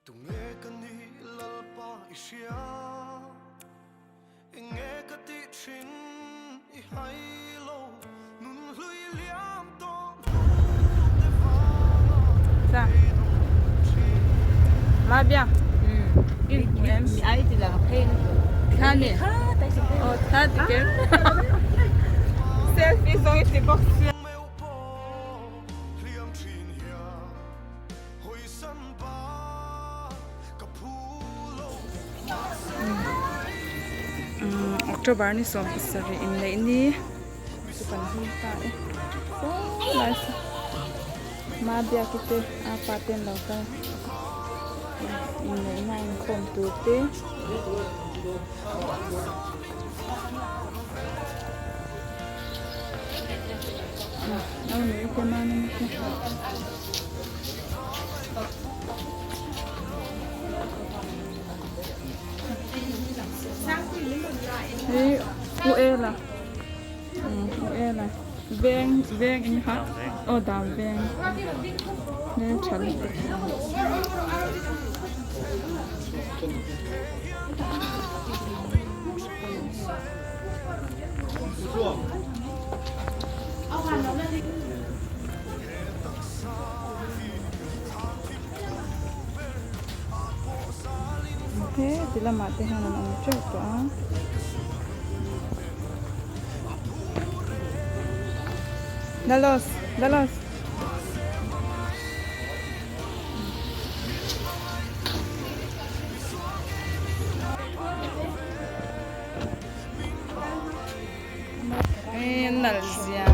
Tunge ka nih Lalpa i hria, enge ka tih thin i hai lo, nun hlui liam tawh hnu te vanga ei dawng thin. Ma bia Selfie zawng i ti bawk sia. Hliam thin hian hawisan ba ka phu lo mahse October ni 17 inneih ni chu kan hlim ta e saw lai saw ma biaki te a pa te an lo kal inneihna inkhawm tur te. Hei u ela u ela veng veng in kha aw dam veng hmeltha lutuk. He ti lamah te hian an awm teuh tawh a. Dalos Dalos. Ê nalh zia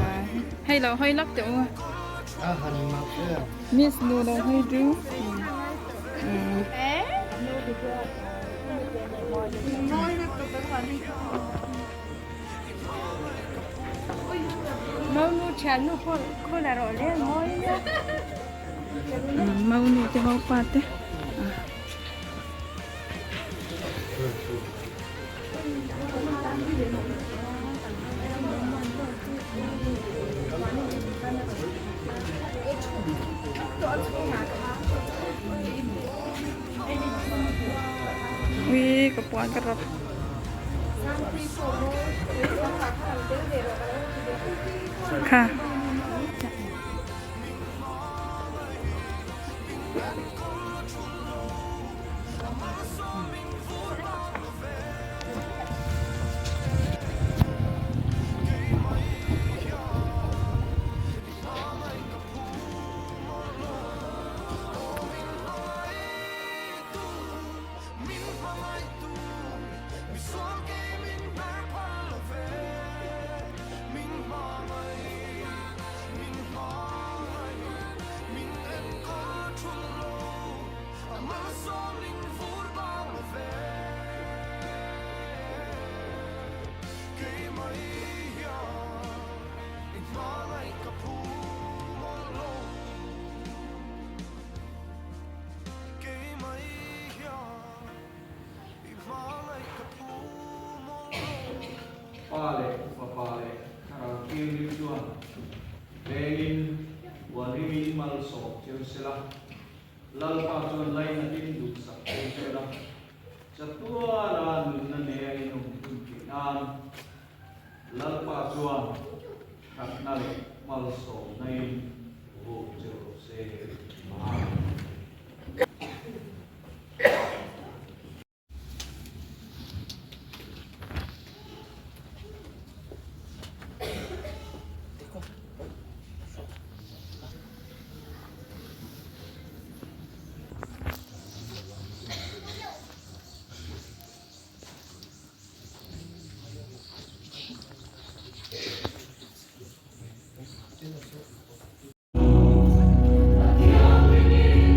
hei lo hawi lak teh u miss nu lo hawi du mau nu te mau pa te. Ui ka puan ka rap. Kha. Pa leh Fapa leh Thlarau Thianghlim chuan vengin hualhimin malsawm cheu sela, Lalpa chuan lainatin duhsak cheu sela, chatuana nunna neia in awm thun theih nan Lalpa chuan thatna leh malsawmna in vur cheu rawh se. Amen.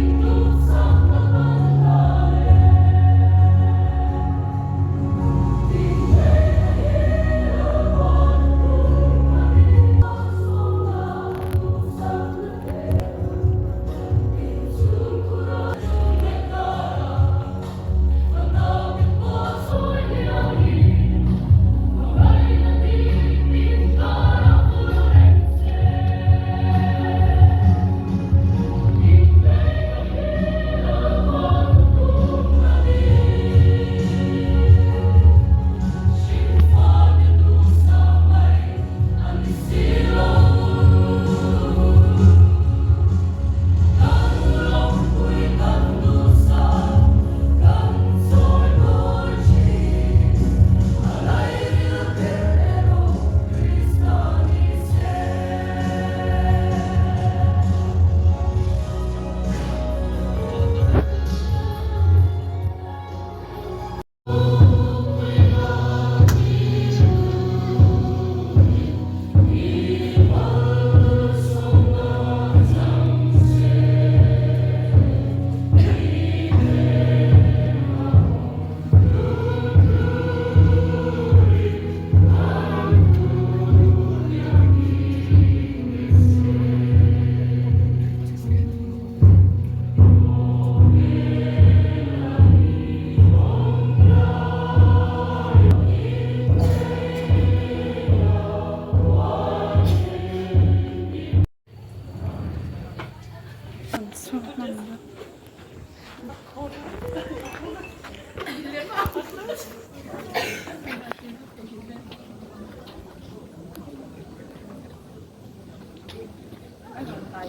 A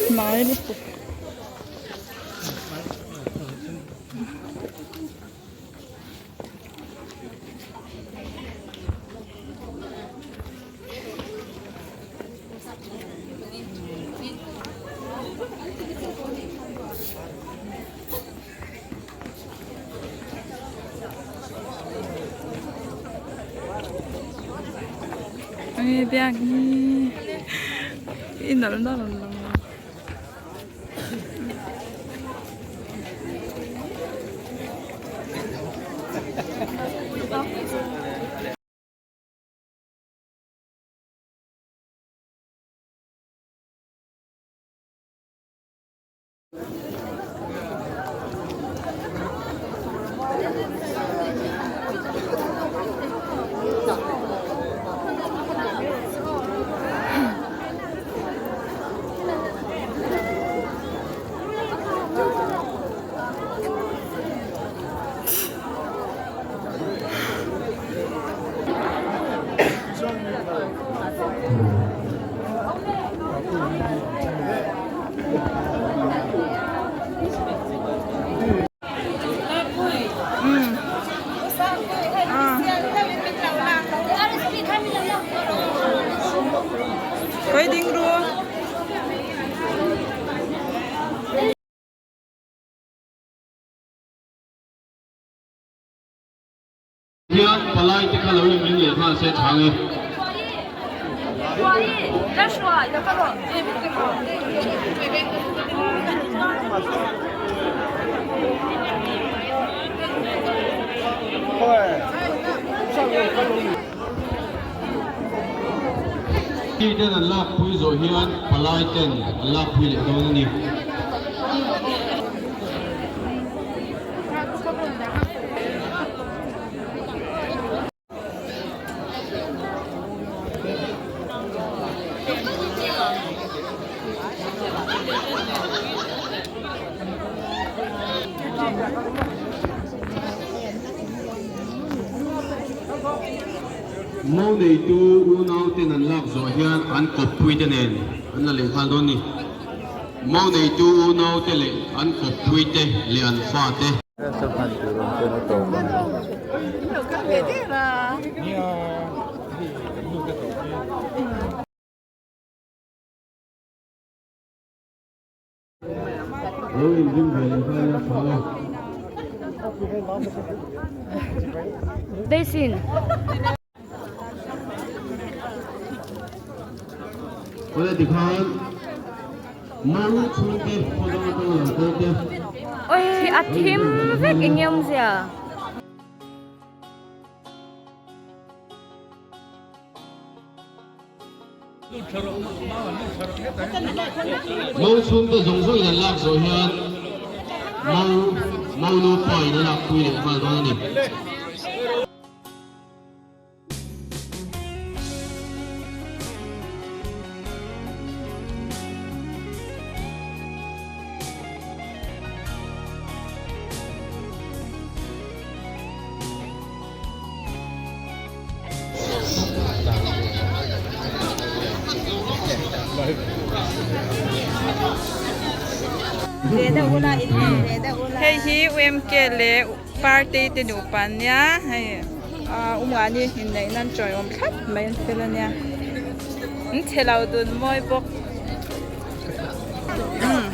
hnai lutuk. Biak hi i nawlh nawlh ang lo. Hian palai te kha lo in ring leh nghal se chhang e. Mi ten an lak pui zawh hian palai ten an lak pui leh dawn a ni. Mo neitu unau ten an lak zawh hian an kawppui te nen an la leh nghal dawn a ni. Mo neitu unau te leh an kawppui te leh an fa te. Lo inring ve leh nghal a tha a. Basin. Awle tikhan Mo chhungte khawdang atanga lo kal te. Oi a thim vek eng awmzia. Mo chhungte zawng zawngin an lak zawh hian Mo Mo nupa in a lakpui leh nghal dawn a ni. Hei hi UMK leh party te nupa an nia hei ah umani inneih nan chawiawm thlap mai an fel ania an chhe lo dun mawi bawk umm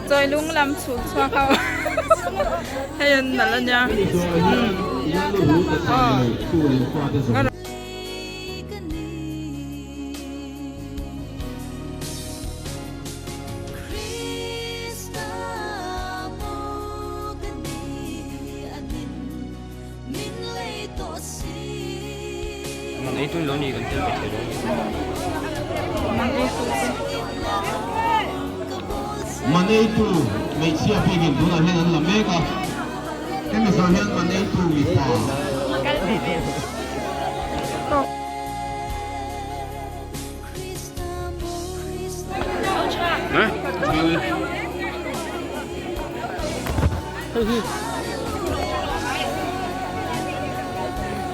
chawi lung lam chhuk chhuak ho hei an nalh ania umm aw. Maneitu hmeichhia bikin tunah hian an la mek a, hemi zawh hian maneitu mipa.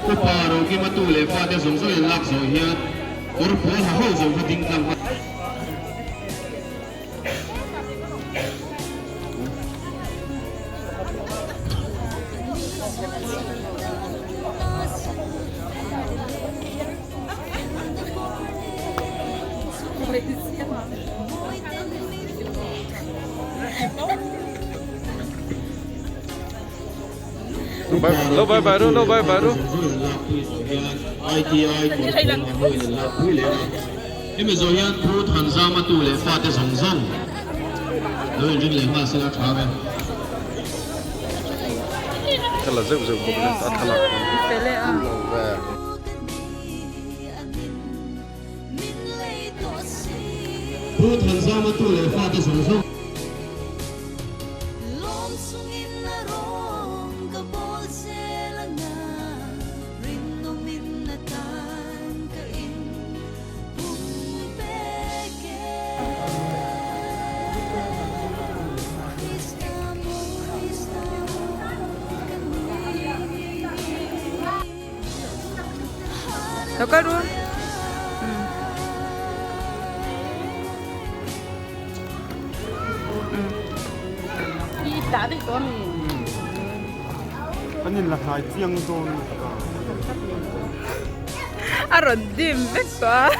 Upa Rokima tu leh fate zawng zawng in lak zawh hian kawr pawl ha ho zawng kha ding tlang hman. Lo bye bye ru, lo bye bye ru. ITI Hemi zawh hian Pu Thanzama tu leh fate zawng zawng lo inring leh nghal sela tha ve. Ka la zeuh zeuh bawk a thlalak a. Pu Thanzama tu leh fate zawng zawng. Lo kal ru. An in la hnai chiang dawn ta. A rawn dim vek tawh a.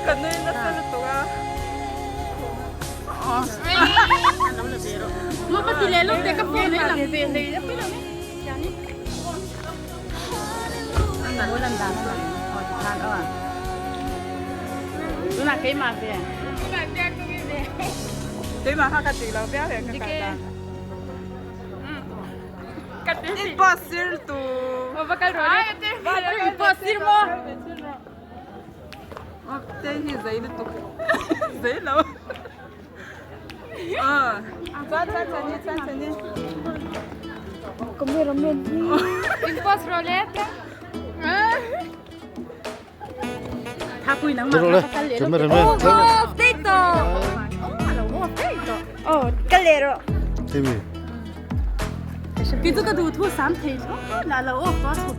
Ka nui nasa lutuk a. Keimah kha ka tih lo viau e ka kal dan. In post sir tu. Te hi zei lutuk. Zei lo. Chuan chuan chuan ni chuan chuan ni. Timmy. Kei chu ka duh thu sam thei lo la lo aw pa chho.